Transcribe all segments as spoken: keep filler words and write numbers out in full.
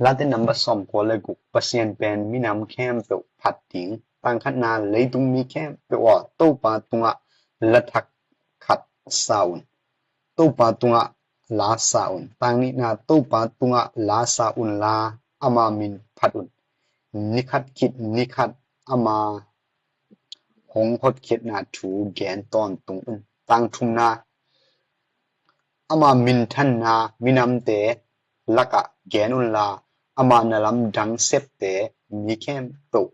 Late number sawmkua le guk. Pasian pen minam khempeuh phat ding. Tang khatna, leitung mi khempeuh aw, Topa tungah la thak khat sa un. Topa tungah la sa un. Tang nihna, Topa tungah la sa unla, ama min phat un. Nikhat khit nikhat ama hong hotkhiatna thu gen tawntung un. Tang thumna, ama minthanna minamte lakah gen unla, ama na lamdang septe mi khempeuh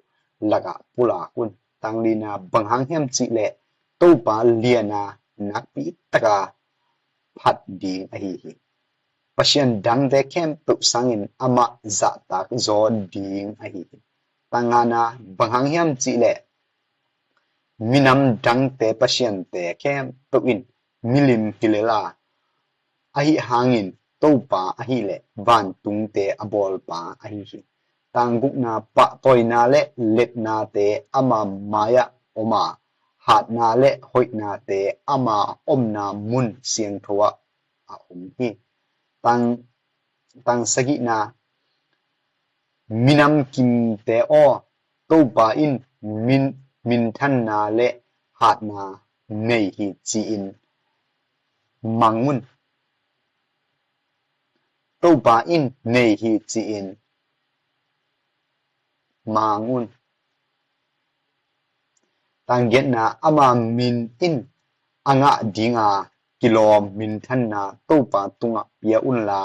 lakah pulak un. Tang lina, bang hang hiam cihleh Topa liana nakpi taka phat ding ahi hi. Pasian dangte khempeuh sangin amah zahtak zaw ding ahi hi. Tang ngana, bang hang hiam cihleh minam dangte pasiante khempeuh in milim hi lel a, ahi hangin Topa ahileh vantungte a bawlpa ahi hi. Tang gukna, pahtawina le letnate ama mai-ah om a, hatna le hoihnate ama omna mun siangtho ah a om hi. Tang, tang sagihna, minam kimte aw, Topa in min, minthanna le hatna nei hi ci-in mang un. Topa in nei hi ci-in mang un. Tang giatna, ama min in a ngah dinga kilawm minthanna Topa tungah pia unla,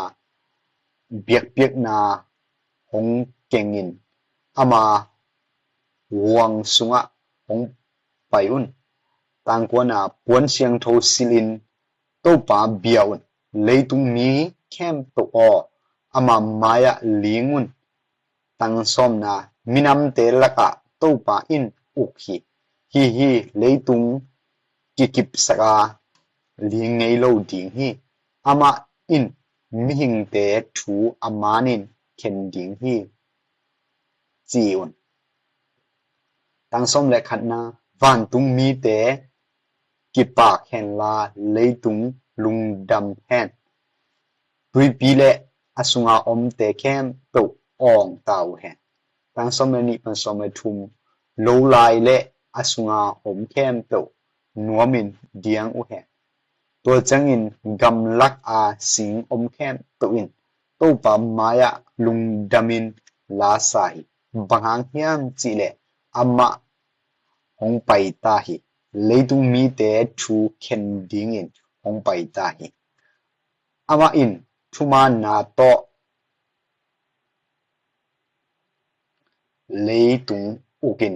biakpiakna hong kengin ama huang sungah hong pai un. Tang kuana, puan siangtho silhin Topa bia un. Leitung mi khempeuh aw, ama mai-ah ling un. Tang sawmna, minamte lakah Topa in uk hi. Hi hi, leitung kikipsak a ling ngei lo ding hi. Amah in mihingte thu a manin khen ding hi, ci un. Tang sawm le khatna, vantung mite kipak henla, leitung lungdam hen. Tuipi le a sunga omte khempeuh awng ta uh hen. Tang sawm le nih pan sawm le thum, lolai le a sunga om khempeuh nuamin diang uh hen. Tua ciangin gamlak a sing om khempeuh in Topa mai-ah lungdamin la sa hi. Bang hang hiam cihleh amah hong pai ta hi. Leitung mite thu khen dingin hong pai ta hi. Amah in thumaanna tawh leitung ukin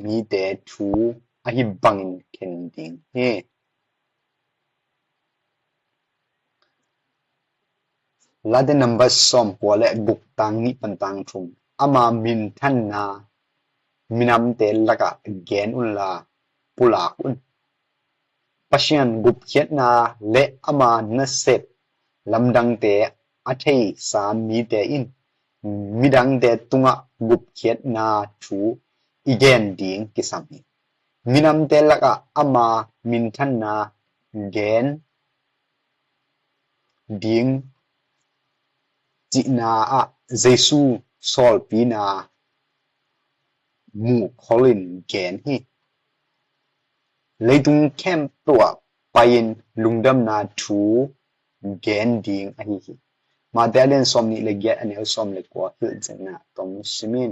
mite thu ahi bangin khen ding hi. Late number sawmkua le guk, tang nih pan tang thum. Ama minthanna minamte lakah gen unla, pulak un. Pasian gupkhiatna le ama nasep lamdangte a theisa mite in midangte tungah gupkhiatna thu i gen ding kisam hi. Minamte lakah ama minthanna gen ding cihna ah Jesu sawlpina muhkholin gen hi. Leitung khempeuh ah pai-in lungdamna thu gen ding ahi hi. Mate a lian sawm nih le giat, a neu sawm le kua hilh zetna tawm simin.